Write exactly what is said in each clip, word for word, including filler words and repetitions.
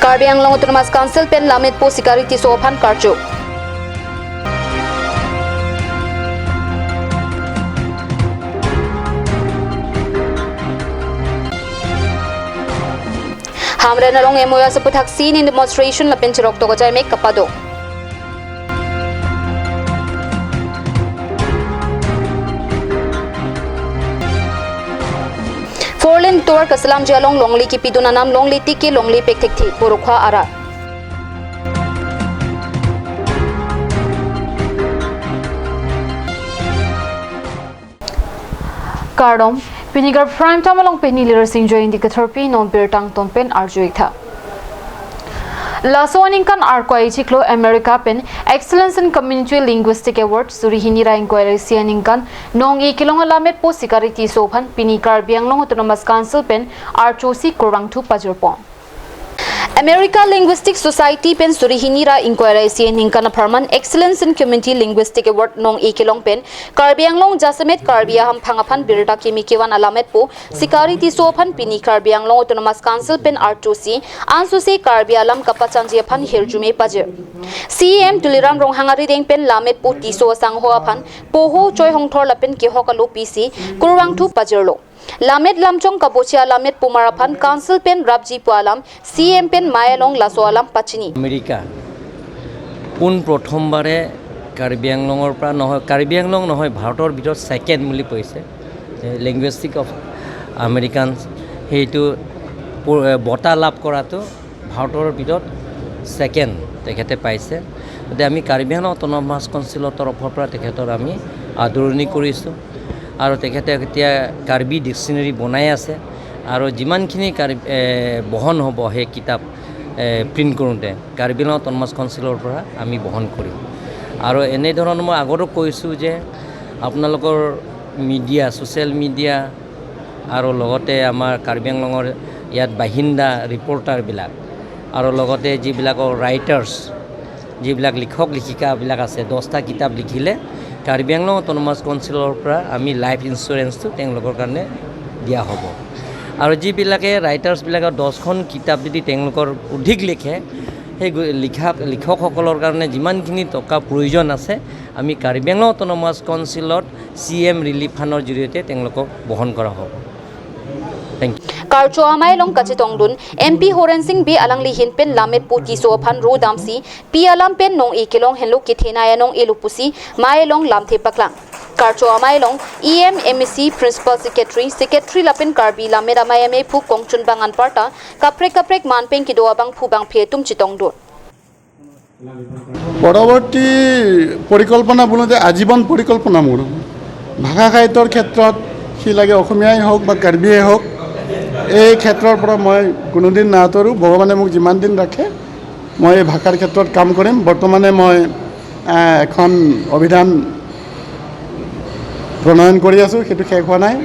Karbi Anglong Autonomous Council pen Lammet Po Sikari Tisso aphan karcho. Hamren along M O S aputhaksi nin demonstration lapen chirok tok ajai mek kapado. Four lane tovar kaselamji along longle kipidun anam longle tike longle pek thekthe, Borokha arat. Kardom, pini Karbi Prime Time along pini Lirasing Joy indi ketherpi non birta angton pen arju-ik tha. Laso aningkan Arkoi chiklo America pen Excellence in Community Linguistic Award suri hini ra ingkoi ra isi aningkan nong-e kelong Lammet Po Sikari Tisso aphan pini Karbi Anglong Autonomous Council pen archo si kurvangthu pajirpon. America Linguistic Society pen suri hini ra ingkoi ra isi aningkan apharman Excellence in Community Linguistic Award nong-e kelong pen Karbi Anglong jasemet Karbi ahamphang aphan birta kimi kevan a Lammet Po Sikari Tisso aphan pini Karbi Anglong Autonomous Council pen archo si ansose Karbi alam kapachanji aphan hirjume pajir. C E M Tuliram Ronghang arideng pen Lammet Po Tisso asangho aphan poho choi hongthor lapen kehok alo pisi kurvangthu pajirlo. Lammet lamchong kabochi a Lammet Pomar aphan Council pen rapji pu alam C M pen mei along laso alam pachini. America পোন প্ৰথমবাৰে কাৰ্বি আংলঙৰ পৰা নহয়, কাৰ্বি আংলং নহয়, ভাৰতৰ ভিতৰত ছেকেণ্ড বুলি কৈছে, linguistic of American, সেইটো প- বঁটা লাভ কৰাটো ভাৰতৰ ভিতৰত ছেকেণ্ড তেখেতে পাইছে। গতিকে আমি কাৰ্বি আংলং অট'নমাছ কাউন্সিলৰ তৰফৰ পৰা তেখেতৰ আমি আদৰণি কৰিছোঁ। আৰু তেখেতে এতিয়া কাৰ্বি ডিকশ্যনেৰী বনাই আছে আৰু যিমানখিনি কাৰ্বি এ, বহন হ'ব সেই কিতাপ এ, প্ৰিণ্ট কৰোঁতে কাৰ্বি আংলং অট'নমাছ কাউন্সিলৰ পৰা আমি বহন কৰিম। আৰু এনেধৰণৰ মই আগতো কৈছোঁ যে আপোনালোকৰ মিডিয়া, ছ'চিয়েল মিডিয়া আৰু লগতে আমাৰ কাৰ্বি আংলঙৰ ইয়াত বাসিন্দা ৰিপৰ্টাৰবিলাক আৰু লগতে যিবিলাকৰ ৰাইটাৰ্ছ, যিবিলাক লিখক লিখিকাবিলাক আছে, দহটা কিতাপ লিখিলে কাৰ্বি আংলং অট'নমাছ কাউন্সিলৰ পৰা আমি লাইফ ইঞ্চুৰেঞ্চটো তেওঁলোকৰ কাৰণে দিয়া হ'ব। আৰু যিবিলাকে ৰাইটাৰ্ছবিলাকে দহখন কিতাপ যদি তেওঁলোকৰ অধিক লিখে, সেই গু- লিখা লিখকসকলৰ কাৰণে যিমানখিনি টকা প্ৰয়োজন আছে, আমি কাৰ্বি আংলং অট'নমাছ কাউন্সিলত চি এম ৰিলিফ ফাণ্ডৰ জৰিয়তে তেওঁলোকক বহন কৰা হ'ব। Thank you. Karcho amei along kachetongdun M P Horen Sing Bey alangli ahin pen Lammet Po Tisso aphan ro damsi pi alam pen nong-e kelong henlo kethenei anong-elo pusi mei along lamthe paklang. Karcho amei along E M, M A C, Principal Secretary, Secretary lapen Karbi Lammet Amei Ameiphuk kongchunbang anparta kaprek kaprek manpeng kedo abangphu bangphi atum chetongdun. পৰৱৰ্তী পৰিকল্পনা বুলতে আজীৱন পৰিকল্পনা মোৰ। ভাষা সাহিত্যৰ ক্ষেত্ৰত সি লাগে অসমীয়াই হওক বা কাৰ্বিয়েই হওক, এই ক্ষেত্ৰৰ পৰা মই কোনোদিন নাআঁতৰো। ভগৱানে মোক যিমান দিন ৰাখে মই এই ভাষাৰ ক্ষেত্ৰত কাম কৰিম। বৰ্তমানে মই আহ, এখন অভিধান প্ৰণয়ন কৰি আছোঁ, সেইটো শেষ হোৱা নাই।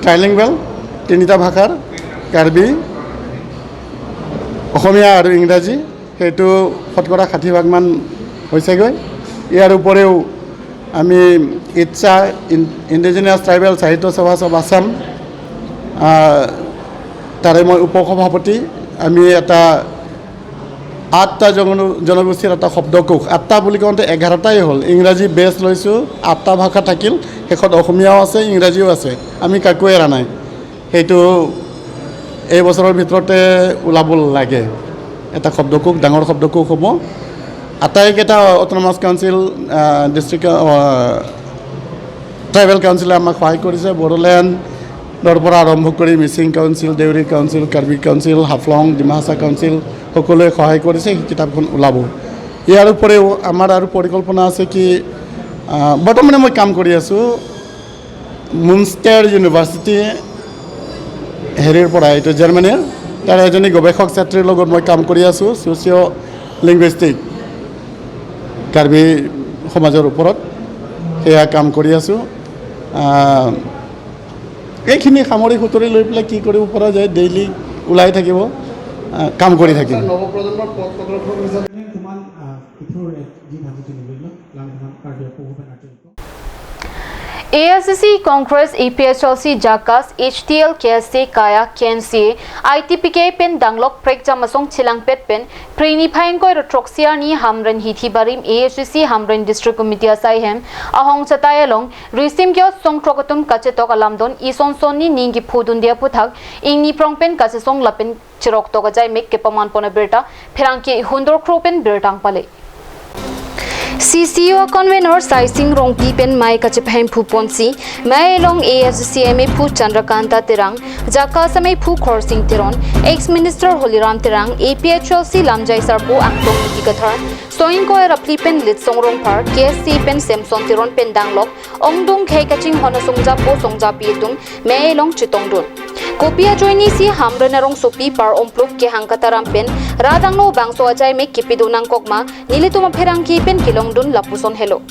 ট্ৰাইলিংগুৱেল, তিনিটা ভাষাৰ, কাৰ্বি, অসমীয়া আৰু ইংৰাজী, সেইটো শতকৰা ষাঠি ভাগমান হৈছেগৈ। ইয়াৰ উপৰিও আমি ইটছা, ইন- ইণ্ডিজিনাছ ট্ৰাইবেল সাহিত্য সভা অফ আছাম, আহ, তাৰে মই উপসভাপতি। আমি এটা আঠটা জন- জনগোষ্ঠীৰ এটা শব্দকোষ, আঠটা বুলি কওঁতে এঘাৰটাই হ'ল, ইংৰাজী বেছ লৈছোঁ, আঠটা ভাষা থাকিল, শেষত অসমীয়াও আছে, ইংৰাজীও আছে, আমি কাকো এৰা নাই। সেইটো এই বছৰৰ ভিতৰতে ওলাব লাগে, এটা শব্দকোষ, ডাঙৰ শব্দকোষ হ'ব। আটাইকেইটা অট'নমাছ কাউন্সিল, আহ, ডিষ্ট্ৰিক্ট, আহ, ট্ৰাইবেল কাউন্সিলে আমাক সহায় কৰিছে। বড়োলেণ্ডৰ পৰা আৰম্ভ কৰি মিচিং কাউন্সিল, দেউৰী কাউন্সিল, কাৰ্বি কাউন্সিল, হাফলং, ডিমা হাছাও কাউন্সিল, সকলোৱে সহায় কৰিছে। সেই কিতাপখন ওলাব। ইয়াৰ উপৰিও আমাৰ আৰু পৰিকল্পনা আছে কি, আহ, বৰ্তমানে মই কাম কৰি আছোঁ মুনষ্টাৰ ইউনিভাৰ্চিটি, হেৰিৰ পৰা, এইটো জাৰ্মানীৰ, তাৰ এজনী গৱেষক ছাত্ৰীৰ লগত মই কাম কৰি আছোঁ ছ'চিঅ' লিংগুইষ্টিক কাৰ্বি সমাজৰ ওপৰত। সেয়া কাম কৰি আছোঁ। আহ, এইখিনি সামৰি সুতৰি লৈ পেলাই কি কৰিব পৰা যায়, ডেইলি ওলাই থাকিব, আহ, কাম কৰি থাকিম। নৱপ্ৰজন্মৰ পথ প্ৰদৰ্শক হিচাপে কিমান, আহ, কঠোৰ এক যি ভাবি চিন্তি কৰিলে, লাভ কিমান কাৰ্বি পশু পেনাৰ্টি ASDC, Congress, APHLC, JACAS, HTL, KSA, KAYA, KNCA, ITPK pen danglok prekjam asong chelangpet pen Phre niphai ingkoi ra throksi arni Hamren Hithi Barim ASDC Hamren District Committee asai hem ahong chatai along risim kiosk songthrok atum kachetok alamdon ison sonni ning kiphudunde aphuthak ingni prong pen kachesong lapen cheroktok ajai mek kepaman pon abirta pherangke Hundor Kro pen birta nangpale. CCU convener Saising Rongpi pen mei kachepahemphu ponsi, mei along ASDC mephu Chandrakanta Terang, JACAS mephu Khorsing Teron, ex-minister Holiram Terang, APHLC lamjai sarpo Angtong Ingti Kathar, song ingkoi ra phli pen Litsong Rongphar, KSA pen Samson Teron pen danglok ongdung khei kachinghon asong japo song japi atum mei along chetongdun. Kopi ajoine si Hamren arongsopi Par Omplup kehang kataram pen rat angno bangso ajai mek kipidun nangkok ma, nelitum apherangke pen kelongdun lapuson helo.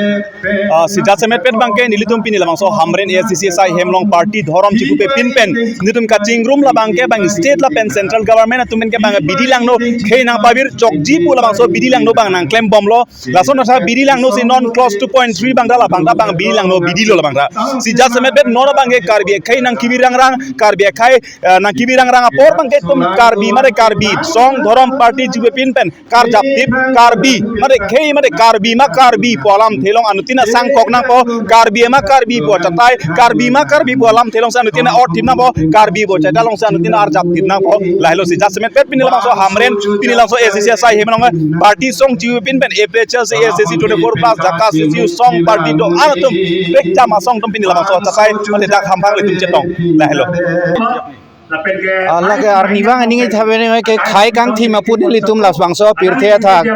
Ah, si jasemet pet abangke nelitum pini labangso Hamren ASDC asai hem along party dhorom chipupe pin pen nelitum kachingrum labangke bang state lapen central government atum pen ke bang bidi langno khei nangpabirchokji pu labangso bidi langno bang nangklembomlo. Lason asa bidi langno si non clause two point three abangta labangta bang bidi langno bidilo labangta. Si jasemet pet non abangke Karbi akhei nangkebi rangrang, Karbi akhei, eh, nangkebi rangrang apor abangke itum Karbi mate Karbi song dhorom party chipupe pin pen karjapthip Karbi mate khei mate Karbi ma Karbi pu alamthe along anuttin asangkok nangpo, Karbi ma Karbi pu achatai, Karbi ma Karbi pu alamthe along si anuttin a-orthip nangpo, Karbi pu achatai along si anuttin arjapthip nangpo. Lahelo si jasemet pet pini labangso Hamren, pini labangso ASDC asai hem along party song chipupe pin pen APHLC, ASDC twenty-four plus JACAS, CCU song party do-an atum prekjam asong atum pini labangso achatai mate dak hambang ilitum chetong. Lahelo. Ah, lake arnivang aning ithabe ne ke khei kangthim apun ilitum labangso pirthe athak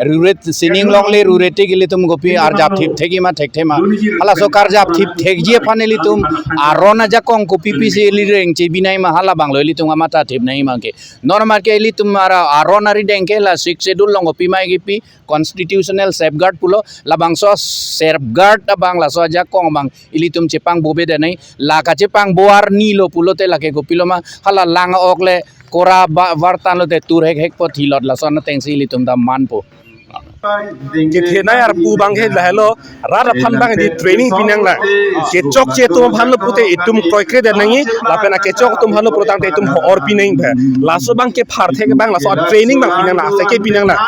ruret sining longle ruret tik ilitum kopi arjapthip thekji ma thekthe ma. Halaso karjapthip thekji aphan ilitum aron ajakong kopi pisi ili reng chebinei ma, halabanglo ilitum kamathathip nangji abangke. Non abangke ilitum ara aron arideng ke la Sixth Schedule along kopi mei kipi constitutional safeguard pulo, labangso safeguard abang laso ajakong abang ilitum chepangbobe denei, la kachepangbo arnilo pulote lake kopilo ma, hala lang ok le kora ba vartan lote tur hekhek po thilot lason atengsi ilitum ta manpo. Kethenei arpu abangke lahelo, rat aphan abang di training pinanglang. Kechokche atum aphan lo pute itum kroikre det nangji, lapen akechok atum aphan lo putangte itum ho-or pinang ba. Laso abangke pharthe ke abang laso training abang pinanglang, ase ke pinanglang.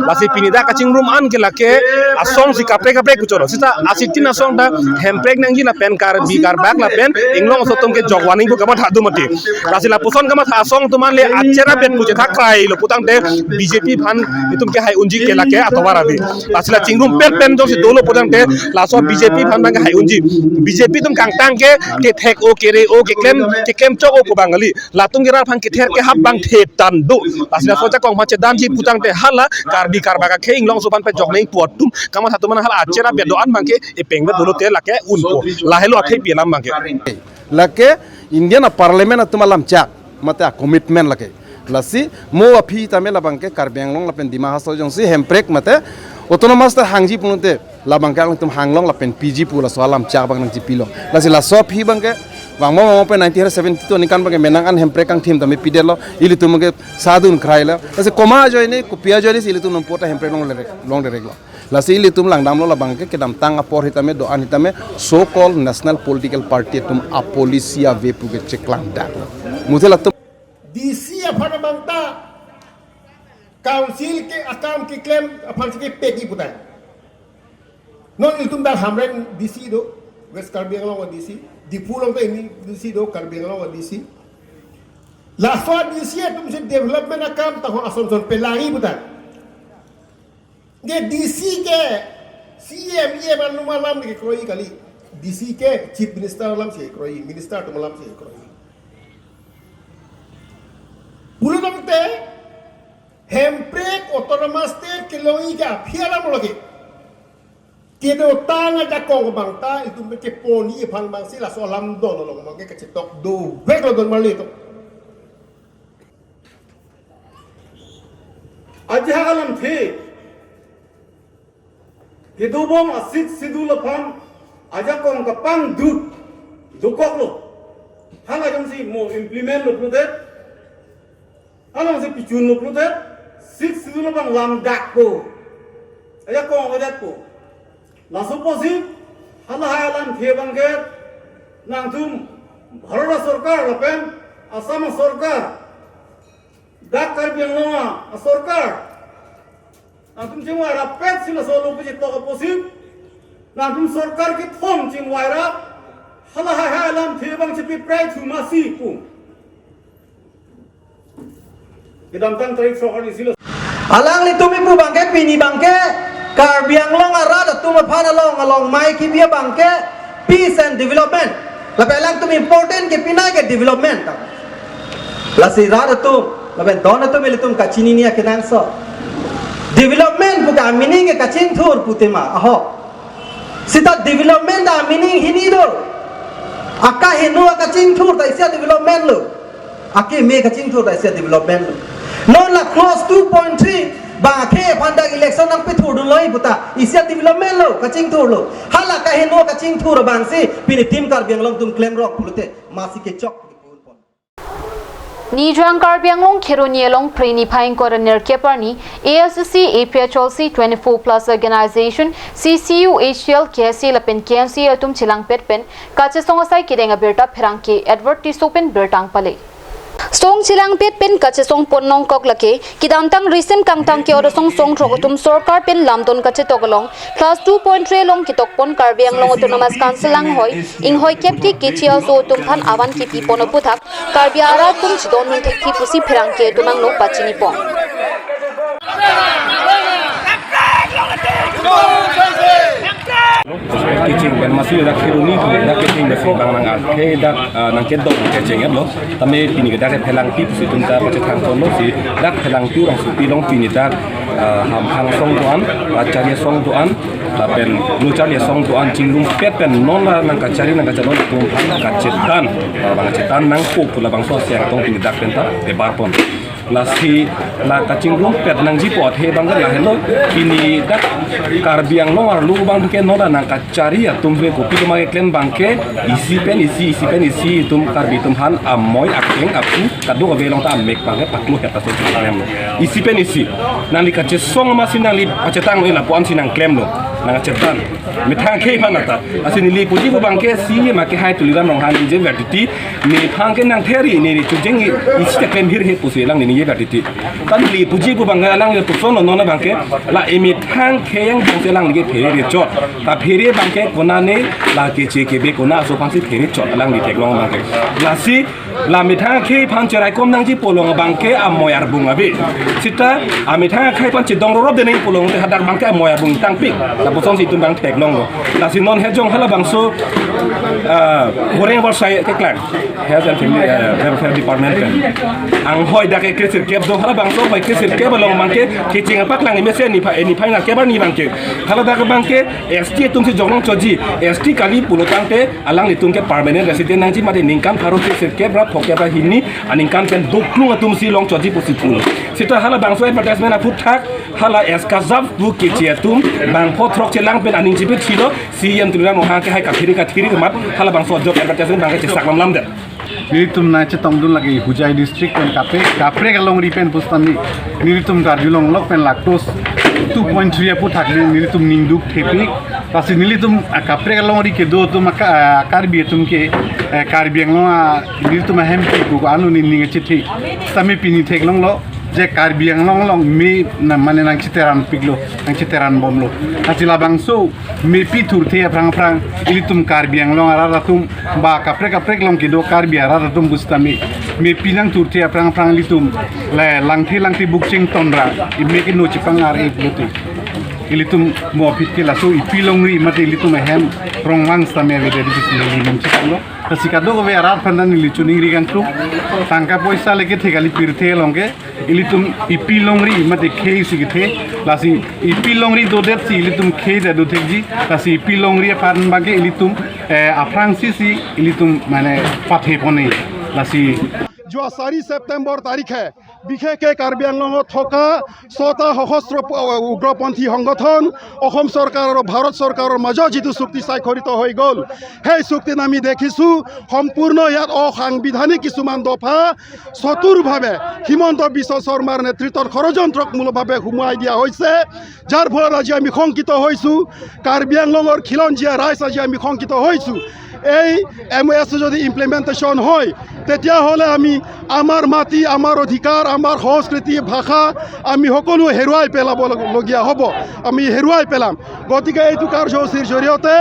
Lasi pini dak kachingrum an ke lake asong si kaprek kaprek kuchoro. Sita asitin asong ta hemprek nangji lapen Karbi Karbak lapen inglong aso atum ke jokwaning bu kamatha do mati. Lasi lapuson kamatha asong atum an le achera bet pu chetha krailo putangte BJP aphan itum ke hai unji ke lake atovar ave. Lasi la chingrum pen pen jongsi dolo putangte laso BJP aphan abangke hai unji. BJP atum kangtang ke kethek o kere o keklem keklem chok o pu abang kali. Latum ke rat aphan kether kehap abang thetan do. Lasi laso ajakong aphan chedamji putangte hala Karbi Karbak akhei inglong aso aphan pejok nangji pu atum kamatha atum an hala achera bet do-an abangke epeng bet dolote lake unpo. Lahelo akhei pi alam abangke. Lake Indian a-Parliament atum alamchak mate a-commitment lake. Lasi mo aphi tame labangke Karbi Anglong lapen Dima Hasao jongsi hemprek mate autonomous ta hangji pulote labangke alangtum hanglong lapen piji pu laso alamchak abang nangchipilo. Lasi laso aphi abangke vangmo vangmo pen nineteen seventy-two aningkan abangke menang an hemprek kangthim tame pidetlo, ilitum abangke sadun krailo. Lasi komat ajoine, kopi ajoine si ilitum non pota hemprek longlereklo. Lasi ilitum langdamlo labangke kedamtang apor hitame do-an hitame so-called national political party atum a-policy ave pu ke cheklangdak. Muthe latum DC aphan abangta council ke akam keklem aphan si kepeki putai. Non ilitum dak Hamren DC do, West Karbi Anglong DC, Diphu along ta ini DC do, Karbi Anglong DC. Laso DC atum si development akam tahun ason son pelangji putai. Ke DC ke CEM, EM atum alam ke kroi kali. DC ke Chief Minister alam si kroi, Minister atum alam si kroi. Pulo tangte hemprek autonomous state kelongji ke aphi alam lagi. Kedotang ajakong abangta itum ke ponji aphan abangsi laso alam don along abangke kachetok doveklo don marli to. Ajahak alamthe kedobom a-Sixth Schedule aphan ajakong kapangdut dokoklo. Hala jongsi mo implement lo pulote, hala jongsi pichun lo pulote, Sixth Schedule abang lamdakpo. Ajakong avedetpo. Laso apotsi Halahai alamthe abangke nangtum Bharat asorkar lapen Assam asorkar, dak Karbi Anglong asorkar, nangtum chingvai rapet si laso alo pachetok apotsi, nangtum sorkar kethom chingvai ra, halahai alamthe abang chepiprai thu masi pu. Kedamtang tarik sokar ni silo. Alanglitum ipu abangke, pini abangke Karbi Anglong arat atum aphan along, along mai kibi abangke peace and development. Lapen alangtum important ke pinai ke development. Lasi rat atum, lapen don atum ilitum kachinine akenangsot. Development pu ke meaning ke kachingthur pu tema, aho. Seta development ameaning hini do. Akaheno akachingthur ta isi development lo. Akeme kachingthur ta isi development lo. Non la clause two point three abang akhei aphan dak election nangpethurdunlo pu ta isi development lo, kachingthur lo. Hala kaheno kachingthur abangsi pini Team Karbi Anglong atum klemrong pulote masi kechok. Nijang Karbi Anglong Kheroni along Phre niphai ingkoi ra nerkep arni A S C, A P H L C, twenty-four plus organization, C C U, H T L, K S A lapen K N C A atum chelangpet pen kachesong asai kedeng abirta pherangke Edward Tisso pen birta pale. Song chelangpet pen kachesong pon nangkok lake, kedamtang risim kangtang ke-ot asong songthrok atum sorkar pen lamdon kachetok along, clause two point three along ketokpon Karbi Anglong Autonomous Council langhoi, inghoi kep ke K T L so atum aphan avan kipipon aphuthak, Karbi arat atum chedondun thekji pusi pherangke atum angno pachinipon. Kecheng pen masi dak Kheroni, dak kecheng masi abang nang arte dak, ah, nangkedok kecheng lo. Tame pini ke dak pherangke pusi atum ta pachethang chonlo si dak pherangke arongsopi along pini dak, ah, hamphang song do-an, acharya song do-an, lapen lo charya song do-an chingrumpet pen non la nangkachari nangkachalon atum aphan kachetan, ah, abang kachetan nangpo pu labangso asai atong pini dak pen ta ebarpon. Lasi la kachingrumpet nangji pu athe abangke lahelo, pini dak Karbi Anglong arlo abangke non la nangkachari atum ave, kopi atum keklem abangke isi pen isi, isi pen isi atum Karbi atum aphan amoi akeng apu kadokave along ta amek abangke paklo het aso klem. Isi pen isi. Nangli kachesong masi nangli pachetang lo, lapu-an si nangklemlo. Nangkachetan. Methang akhei aphan ata. Lasi neli puji pu abangke si ma kehai Tuliram Ronghang ningje vertiti. Nephan ke nangtheri, neli chojeng isi ta klem hirhe pusi alang ningje vertiti. Ta neli puji pu abangke alang le puson non abangke la emethang akhei angbong si alang ningje phere rechot. Ta phere abangke konane la keche kebe kona aso aphansi phere chot alang neli theklong abangke. Lasi la methang akhei aphan cheraikom nangji pu along abangke amoi arbung ave. Seta amethang akhei aphan chedong rorop de nangji pu along te hadak abangke amoi arbung tangpik. Lapusonsi itum abang theklonglo. Lasi non hejong halabangso, ah, goreng borsai keklang Health and Family, eh, Welfare Department pen anghoi dak kre sirkep do, halabangso hoi kre sirkep along abangke kecheng apaklang emesen niphai, niphai nerkep arni abangke. Haladak abangke S T atumsi jong longchotji, S T kali pulotangte alanglitum ke permanent resident nangji mate ningkan pharo kre sirkep ra phokep ra hini aningkan pen doklung atumsi longchotji pusi pulo. Seta halabangso advertisement aphuthak hala S K Zaf pu keche atum bangpho throk chelang pen aning chipithilo, C E M Tuliram Ronghang kehai kathiri kathiri amat halabangso job advertisement abangke chesaklam lamdet. Nelitum nangchetongdun lake Hojai district pen kaprek, kaprek alongri pen pusitame nelitum karjulonglok pen la clause two point three aphuthak nelitum ningduk thepik. Lasi nelitum, ah, kaprek alongri kedo atum aka, ah, Karbi atum ke, eh, Karbi Anglong, ah, nelitum ahem ke ko anu ni ning achethe. Sitame pini theklonglo je Karbi Anglong along me na mane nangcheteranpiklo, nangcheteranbomlo. Lasi labangso mepi thurthe aphrang aphrang ilitum Karbi Anglong arat atum ba kaprek kaprek along kedo Karbi arat atum pusitame mepi nangthurthe aphrang aphrang ilitum le langthe langthe bukching tonra ime keno chepang ar-e pulote. Ilitum mo aphi ke laso epi longri mate ilitum ahem rongvang sitame avedetji pusi neli ningje chiklo. Lasi kadokave arat aphan ta neli choningri kangtung. Tangka poisa le kethe kali pirthe along ke ilitum epi longri mate khei si kethe. Lasi epi longri dodet si ilitum khei ta dothekji. Lasi epi longri aphan abangke ilitum, eh, aphrangsi si ilitum mane pathepon-e. Lasi जो सारी सितंबर तारीख है, বিশেষকৈ কাৰ্বি আংলঙত থকা ছটা সশস্ত্ৰ প-, উগ্ৰপন্থী সংগঠন অসম চৰকাৰ আৰু ভাৰত চৰকাৰৰ মাজত যিটো চুক্তি স্বাক্ষৰিত হৈ গ'ল, সেই চুক্তিত আমি দেখিছোঁ সম্পূৰ্ণ ইয়াত অসাংবিধানিক কিছুমান দফা চতুৰভাৱে হিমন্ত বিশ্ব শৰ্মাৰ নেতৃত্বত ষড়যন্ত্ৰমূলকভাৱে সুমুৱাই দিয়া হৈছে, যাৰ ফলত আজি আমি শংকিত হৈছোঁ। কাৰ্বি আংলঙৰ খিলঞ্জীয়া ৰাইজ আজি আমি শংকিত হৈছোঁ। এই এম অ' এছ যদি ইমপ্লিমেণ্টেশ্যন হয়, তেতিয়াহ'লে আমি আমাৰ মাটি, আমাৰ অধিকাৰ, আমাৰ সংস্কৃতি, ভাষা আমি সকলো হেৰুৱাই পেলাবলগীয়া হ'ব, আমি হেৰুৱাই পেলাম। গতিকে এইটো কাৰ্যসূচীৰ জৰিয়তে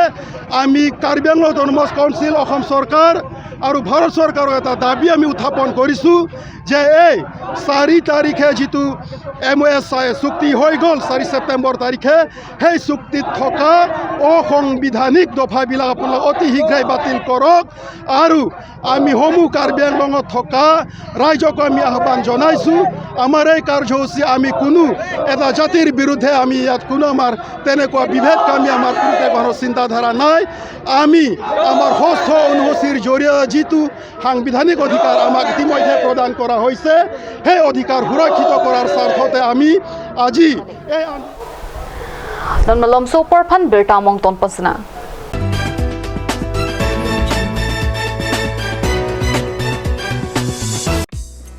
আমি কাৰ্বি আংলং অট'নমাছ কাউন্সিল, অসম চৰকাৰ আৰু ভাৰত চৰকাৰৰ এটা দাবী আমি উত্থাপন কৰিছোঁ যে এই চাৰি তাৰিখে যিটো এম অ' এছ চুক্তি হৈ গ'ল চাৰি ছেপ্টেম্বৰ তাৰিখে, সেই চুক্তিত থকা অসাংবিধানিক দফাবিলাক আপোনালোকে অতি শীঘ্ৰে বাতিল কৰক আৰু আমি সমূহ কাৰ্বি আংলঙত থকা ৰাইজক আমি আহ্বান জনাইছোঁ, আমাৰ এই কাৰ্যসূচী আমি কোনো এটা জাতিৰ বিৰুদ্ধে আমি ইয়াত কোনো আমাৰ তেনেকুৱা বিভেদ কামী আমাৰ কোনো ধৰণৰ চিন্তাধাৰা নাই। আমি আমাৰ ষষ্ঠ অনুসূচীৰ জৰিয়তে যিটো সাংবিধানিক অধিকাৰ আমাক ইতিমধ্যে প্ৰদান কৰা হৈছে, সেই অধিকাৰ সুৰক্ষিত কৰাৰ স্বাৰ্থতে আমি আজি এই আন- Non malom so porphan birta mong ton pasna.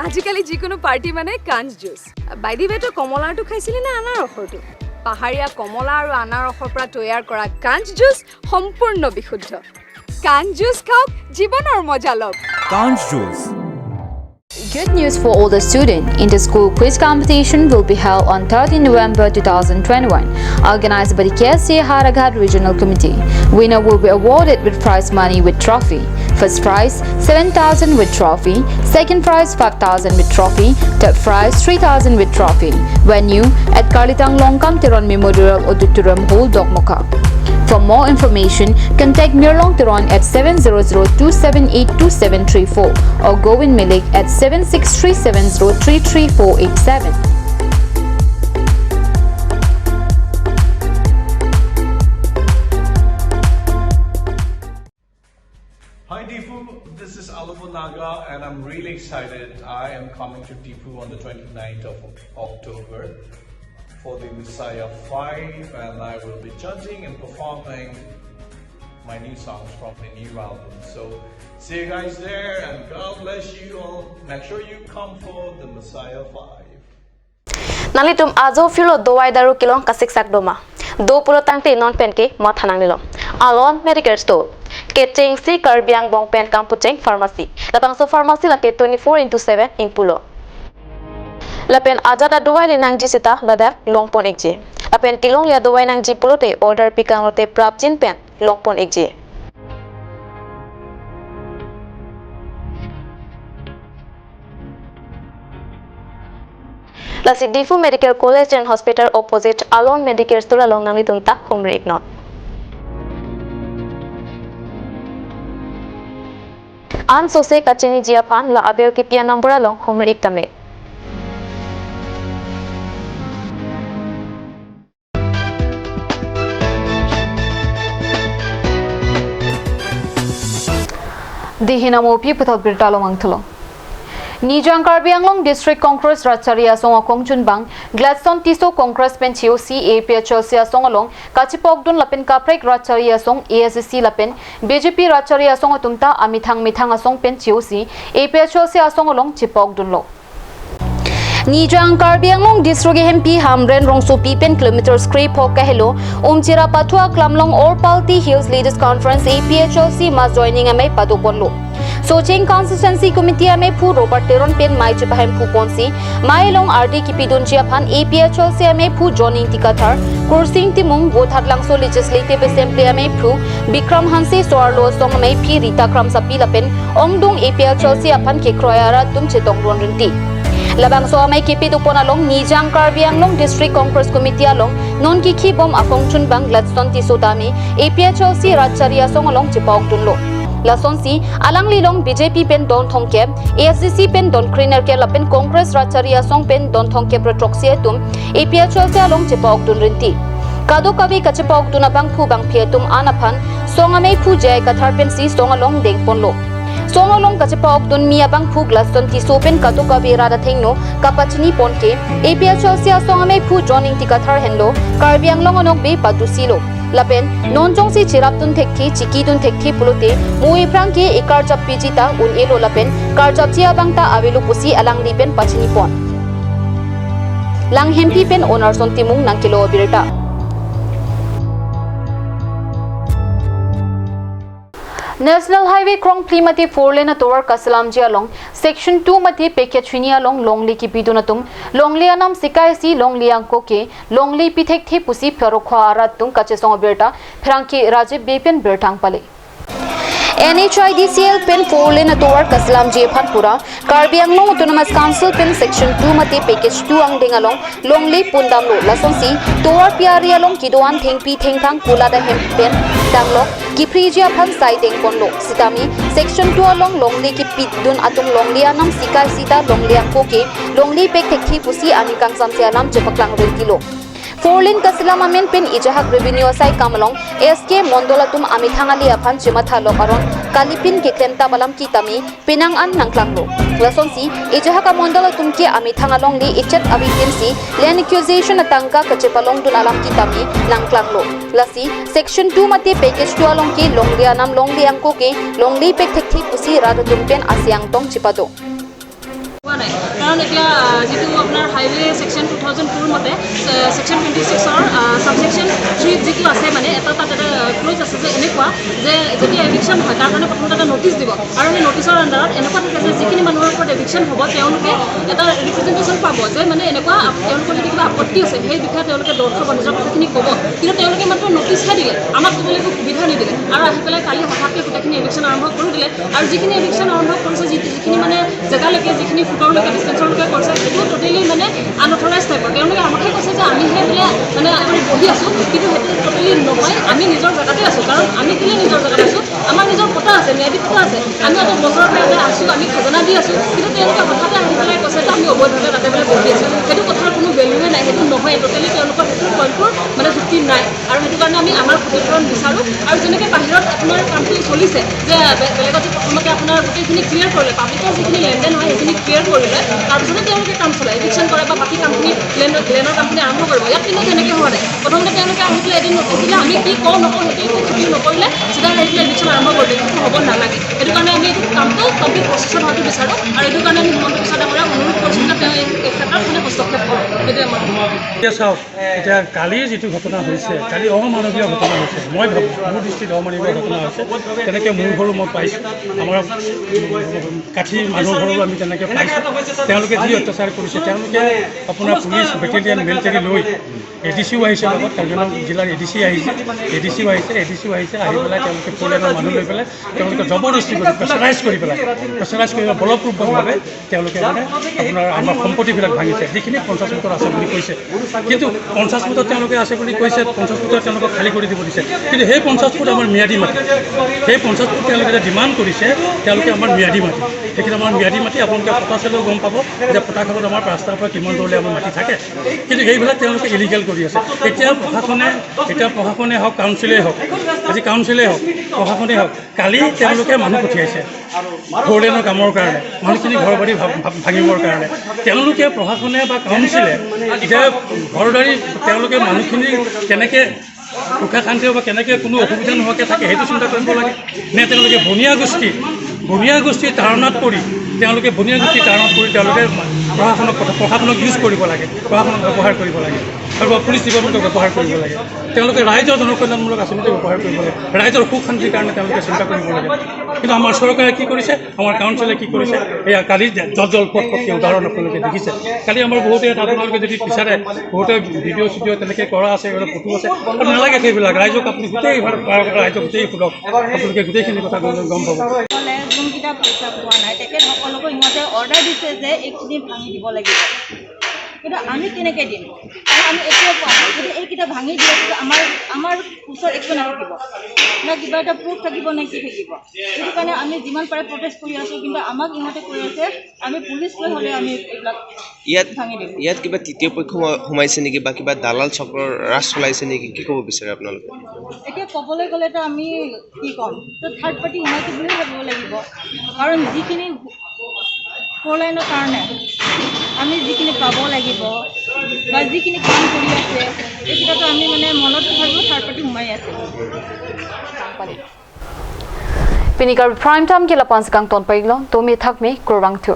আজিকালি যিকোনো পাৰ্টি মানে কাঞ্চ জুচ। বাই দি ৱে, তই কমলাৰটো খাইছিলি নে আনাৰসৰটো? পাহাৰীয়া কমলা আৰু আনাৰসৰ পৰা তৈয়াৰ কৰা কাঞ্চ জুচ সম্পূৰ্ণ বিশুদ্ধ। কাঞ্চ জুচ খাওক, জীৱনৰ মজা লওক। Kanj Juice. Good news for all the students. Inter-school quiz competition will be held on thirteenth November two thousand twenty-one. Organized by the K S A Howraghat Regional Committee. Winner will be awarded with prize money with trophy. First prize, seven thousand with trophy. Second prize, five thousand with trophy. Third prize, three thousand with trophy. Venue, at Karlitang Longkam Teron Memorial Auditorium Hall, Dokmoka. For more information, contact Mirlong Teron at seven zero zero two seven eight two seven three four or Govin Milik at seven six three seven zero three three four eight seven. Hi Diphu, this is Alomo Naga and I'm really excited. I am coming to Diphu on the twenty-ninth of October for the Messiah five, and I will be judging and performing my new songs from the new album. So see you guys there and God bless you all. Make sure you come for the Messiah five. Nanglitum ajo phirlo dovai daru kelong kasiksak doma. Do pulo tangte non pen ke matha nangnelo. Alon Medical Store. Kechengsi Karbi Anglong pen kampacheng pharmacy. Labangso pharmacy lake twenty-four into seven ingpulo. Lapen ajat adovai le nangji seta ladak longpon ikji. Lapen kelong ya dovai nangji pulote order pikang lote prapjin pen longpon ikji. Lasi Diphu Medical College and Hospital opposite Alon Medical Store along nanglitum ta humri iknon. Ansose kachiniji aphan la abel kipi a-number along humri ik tame. Dei hin amo aphi puthot birta lomang thulo. Nijang Karbi Anglong District Congress Ratchari Asong akongchunbang Gladstone Tisso Congress pen chosi A P H L C asong along kachipokdun lapen kaprek Ratchari Asong A S D C lapen B J P Ratchari Asong atum ta amethang methang asong pen chosi A P H L C asong along chipokdunlo. Nijang Karbi Anglong District hempi Hamren Rongsopi pen kilometers krepho kahelo Umchira Pathua Klamlong All Party Hills Leaders Conference A P H L C mass joining amei padoponlo. Socheng Constituency Committee ameiphu Robert Teron pen mei chepahemphu ponsi, mei along ardi kipidunji aphan A P H L C ameiphu John Ingti Kathar, Kursing Timung, Vothatlangso Legislative Assembly ameiphu Bikram Hanse, so-arlo asong ameiphi Rita Kramsapi lapen ongdung A P H L C aphan kekroi arat atum chetongdun rinti. Labangso amei kipidopon along Nijang Karbi Anglong District Congress Committee along non kikhibom akongchunbang Gladstone Tisso tame A P H L C Ratchari Asong along chipokdunlo. Lasonsi alangli along B J P pen don thomkep, A S D C pen don krenerkep lapen Congress Ratchari Asong pen don thomkep ra throksi atum A P H L C along chipokdun rinti. Kadokave kachipokdun abangphu bangphi atum an aphan song ameiphu J I Kathar pensi song along dengponlo. Song along kachepa-okdun mi abangphu Gladstone Tisso pen kadokave rat athengno kapachini pon ke, A P H L C asong ameiphu John Ingti Kathar henlo Karbi Anglong anokbe padusilo. Lapen non jongsi cherapdun thekthe, chikidun thekthe pulote, mo ephrang ke ekarjap piji ta un-elo lapen karjapji abang ta avelo pusi alangli pen pachini pon. Langhempi pen Onarson Timung nangkelo abirta. National Highway krongphli mate four lane atovar kaselamji along Section two mate package hini along longle kipidun atum longle anam sika isi longle angko ke longle pithekthe pusi pherokho arat atum kachesong abirta pherangke Rajiv Bey pen birta nangpale. N H I D C L pen four lane atovar kaselamji aphan pura Karbi Anglong Autonomous Council pen Section two mate package two angdeng along longle pondamlo. Lasonsi tovar pi-ari along kedo-an thengpi thengphang kulat ahem pen danglok kiphriji aphan sai dengponlo. Sitame Section two along longle kipidun atum longle anam sika isi ta longle angko ke longle pek thekthe pusi aning kangsamse alam chepaklang rentilo. Four lane kaselam amen pen ejahak revenue asai kam along S K Mondol atum amethang ale aphan chematha lok aron kalipin keklemtap alam kitame penang an nangklanglo. Lasonsi ejahak amondol atum ke amethang alongle echet avi pinsi land acquisition atangka kachepalongdun alam kitame nangklanglo. Lasi Section two mate package two along ke longle anam longle angko ke longle pek thekthe pusi rat atum pen ase angtong chepado. হোৱা নাই। কাৰণ এতিয়া, আহ, যিটো আপোনাৰ highway section two thousand টুৰ মতে, আহ, ছেকশ্যন টুৱেণ্টি ছিক্সৰ, আহ, ছাবছেকশ্যন থ্ৰীত যিটো আছে, মানে, এটা তাত এটা, আহ, ক্লজ আছে যে এনেকুৱা যে যেতিয়া এভিকশ্যন হয়, তাৰ কাৰণে প্ৰথমতে এটা নটিচ দিব। আৰু সেই নটিচৰ আণ্ডাৰত এনেকুৱা থাকে যে যিখিনি মানুহৰ ওপৰত এভিকশ্যন হ'ব, তেওঁলোকে এটা ৰিপ্ৰেজেণ্টেশ্যন পাব যে, মানে, এনেকুৱা আপ-, তেওঁলোকৰ যদি কিবা আপত্তি আছে, সেই বিষয়ে তেওঁলোকে দৰ্শক সমাজৰ কথাখিনি ক'ব। কিন্তু তেওঁলোকে মাত্ৰ নটিচহে দিলে, আমাক ক'বলৈ একো সুবিধা নিদিলে। আৰু আহি পেলাই কালি হঠাৎকৈ গোটেইখিনি এভিকশ্যন আৰম্ভ কৰি দিলে। আৰু যিখিনি এভিকশ্যন আৰম্ভ কৰিছে, যি-, যিখিনি, মানে, জেগালৈকে, যিখিনি ফুটৰলৈকে, ডিষ্টেঞ্চৰলৈকে কৰিছে, সেইটো ট'টেলি, মানে, আনঅথৰাইজ টাইপৰ। তেওঁলোকে আমাকে কৈছে যে আমিহে বোলে, মানে, আমি বহি আছোঁ, কিন্তু সেইটো ট'টেলি নহয়। আমি নিজৰ জেগাতে আছোঁ, কাৰণ আমি কেলে নিজৰ জেগাত আছোঁ? আমাৰ নিজৰ পট্টা আছে, ম্যাদী পট্টা আছে। আমি অত বছৰৰ পৰা ইয়াতে আছোঁ, আমি খাজানা দি আছোঁ, কিন্তু তেওঁলোকে হঠাতে আহি পেলাই কৈছে যে আমি অবৈধভাৱে তাতে বোলে বহি আছোঁ। সেইটো কথাৰ কোনো ভেলুৱে নাই, সেইটো নহয়, ট'টেলি তেওঁলোকৰ সেইটো পইণ্টটোৰ, মানে, যুক্তি নাই। আৰু সেইটো কাৰণে আমি আমাৰ ক্ষতিপূৰণ বিচাৰোঁ। আৰু যেনেকে বাহিৰত আপোনাৰ কামটো চলিছে যে বে-, বেলেগত যে প্ৰথমতে আপোনাৰ গোটেইখিনি ক্লিয়াৰ কৰিলে, পাব্লিকৰ যিখিনি লেনদেন হয় সেইখিনি ক্লিয়াৰ কৰিলে, তাৰপিছতে তেওঁলোকে কাম চলাই, এভিকশ্যন কৰে বা বাকী কামখিনি, লেণ্ড, লেণ্ডৰ কামখিনি আৰম্ভ কৰিব। ইয়াত কিন্তু তেনেকে হোৱা নাই। প্ৰথমতে তেওঁলোকে আহি পেলাই এদিন নকৰিলে, আমি কি কওঁ নকওঁ সেইটোৱে একো ছুটি নকৰিলে চিধা আহি পেলাই এভিকশ্যন আৰম্ভ কৰিলে। সেইটো হ'ব নালাগে। সেইটো কাৰণে আমি এইটো কামটো কমপ্লিট প্ৰচেছত হোৱাটো বিচাৰোঁ। আৰু এইটো কাৰণে আমি হিমন্ত বিশ্ব ডাঙৰীয়াক অনুৰোধ কৰিছোঁ যে তেওঁ এই, এই ক্ষেত্ৰত মানে হস্তক্ষেপ কৰক। সেইটোৱে আমাৰ এতিয়া চাওক, এতিয়া কালি যিটো ঘটনা হৈছে, কালি অমানৱীয় ঘটনা হৈছে, মই ভাবোঁ, মোৰ দৃষ্টিত অমানৱীয় ঘটনা হৈছে। তেনেকে মোৰ ঘৰো মই পাইছোঁ, আমাৰ কাঠি মানুহৰ ঘৰো আমি তেনেকে পাইছোঁ। তেওঁলোকে যি অত্যাচাৰ কৰিছে, তেওঁলোকে আপোনাৰ পুলিচ বেটেলিয়ন মিলিটেৰী লৈ এ ডি চিও আহিছে লগত, কাৰ্বি আংলং জিলাৰ এ ডি চি আহিছে, এ ডি চিও আহিছে, এ ডি চিও আহিছে, আহি পেলাই তেওঁলোকে ফ'ৰ লেনৰ মানুহ লৈ পেলাই তেওঁলোকে জবৰদস্তি কৰি, প্ৰেছাৰাইজ কৰি পেলাই, প্ৰেছাৰাইজ কৰি পেলাই বলপূৰ্বকভাৱে তেওঁলোকে মানে আপোনাৰ আমাৰ সম্পত্তিবিলাক ভাঙিছে। যিখিনি পঞ্চাছ ফুটৰ আছে বুলি কৈছে, কিন্তু পঞ্চাছ ফুটত তেওঁলোকে আছে বুলি কৈছে, পঞ্চাছ ফুটত তেওঁলোকক খালী কৰি দিব দিছে। কিন্তু সেই পঞ্চাছ ফুট আমাৰ ম্যাদী মাটি, সেই পঞ্চাছ ফুট তেওঁলোকে যে ডিমাণ্ড কৰিছে, তেওঁলোকে আমাৰ ম্যাদী মাটি, সেইখিনি আমাৰ ম্যাদী মাটি। আপোনালোকে পট্টা চালেও গম পাব যে পট্টাখনত আমাৰ ৰাস্তাৰ পৰা কিমান দূৰলৈ আমাৰ মাটি থাকে। কিন্তু সেইবিলাক তেওঁলোকে ইলিগেল কৰি আছে। এতিয়া প্ৰশাসনে, এতিয়া প্ৰশাসনে হওক, কাউন্সিলেই হওক, আজি কাউন্সিলেই হওক, প্ৰশাসনেই হওক, কালি তেওঁলোকে মানুহ পঠিয়াইছে ফ'ৰ লেনৰ কামৰ কাৰণে, মানুহখিনি ঘৰ বাৰী ভা-, ভা-, ভাঙিবৰ কাৰণে। তেওঁলোকে, প্ৰশাসনে বা কাউন্সিলে যে ঘৰ বাৰী তেওঁলোকে মানুহখিনি কেনেকে সুখে শান্তিয়ে বা কেনেকে কোনো অসুবিধা নোহোৱাকে থাকে, সেইটো চিন্তা কৰিব লাগে। নে তেওঁলোকে বনিয়া গোষ্ঠী, বনিয়া গোষ্ঠীৰ তাৰণাত পৰি, তেওঁলোকে বনিয়া গোষ্ঠীৰ তাৰণাত পৰি তেওঁলোকে প্ৰশাসনক কথা, প্ৰশাসনক ইউজ কৰিব লাগে, প্ৰশাসনক ব্যৱহাৰ কৰিব লাগে, আৰু বা পুলিচ ডিপাৰ্টমেণ্টক ব্যৱহাৰ কৰিব লাগে। তেওঁলোকে ৰাইজৰ জনকল্যাণমূলক আঁচনিটো ব্যৱহাৰ কৰিব লাগে, ৰাইজৰ সুখ শান্তিৰ কাৰণে তেওঁলোকে চিন্তা কৰিব লাগে। কিন্তু আমাৰ চৰকাৰে কি কৰিছে, আমাৰ কাউন্সিলে কি কৰিছে, এয়া কালি যে জল জল পট পটকে উদাহৰণ আপোনালোকে দেখিছে। কালি আমাৰ বহুতে ইয়াত আপোনালোকে যদি বিচাৰে, বহুতে ভিডিঅ' চিডিঅ' তেনেকে কৰা আছে, এইবিলাক ফটো আছে, আৰু নালাগে সেইবিলাক। ৰাইজক আপুনি গোটেই ভাৰ-, ভাৰতৰ ৰাইজক গোটেই সোধক, আপোনালোকে গোটেইখিনি কথা গম, গম পাব। সকলে যোনকেইটা পইচা পোৱা নাই, তেখেতসকলকো সিহঁতে অৰ্ডাৰ দিছে যে এইখিনি ভাঙি দিব লাগিব। কিন্তু আমি কেনেকে দিম? কাৰণ আমি একোৱে পোৱা নাই। যদি এইকেইটা ভাঙি দিয়ে, তেতিয়া আমাৰ, আমাৰ ওচৰত একো নাথাকিব, না কিবা এটা প্ৰুফ থাকিব, না কি থাকিব। সেইটো কাৰণে আমি যিমান পাৰে প্ৰটেষ্ট কৰি আছো, কিন্তু আমাক ইহঁতে কৈ আছে আমি পুলিচ লৈ হ'লে আমি এইবিলাক ইয়াত ভাঙি দিম। ইয়াত কিবা তৃতীয় পক্ষ সোমা- সোমাইছে নেকি বা কিবা দালাল চক্ৰৰ ৰাজ চলাইছে নেকি, কি ক'ব বিচাৰে আপোনালোকে? এতিয়া ক'বলৈ গ'লেতো আমি কি ক'ম, তো থাৰ্ড পাৰ্টি সোমাইছে বুলিয়ে ভাবিব লাগিব। কাৰণ যিখিনি ফ'ৰ লাইনৰ কাৰণে আমি যিখিনি পাব লাগিব বা যিখিনি কাম কৰি আছে, এইকেইটাতো আমি মানে মনত ভাবিও থাৰ্ড পাৰ্টি সোমাই আছে। Pini Karbi Prime Time ke lapu-an si kangton pajirlo, domi thakmi, kurvangthu.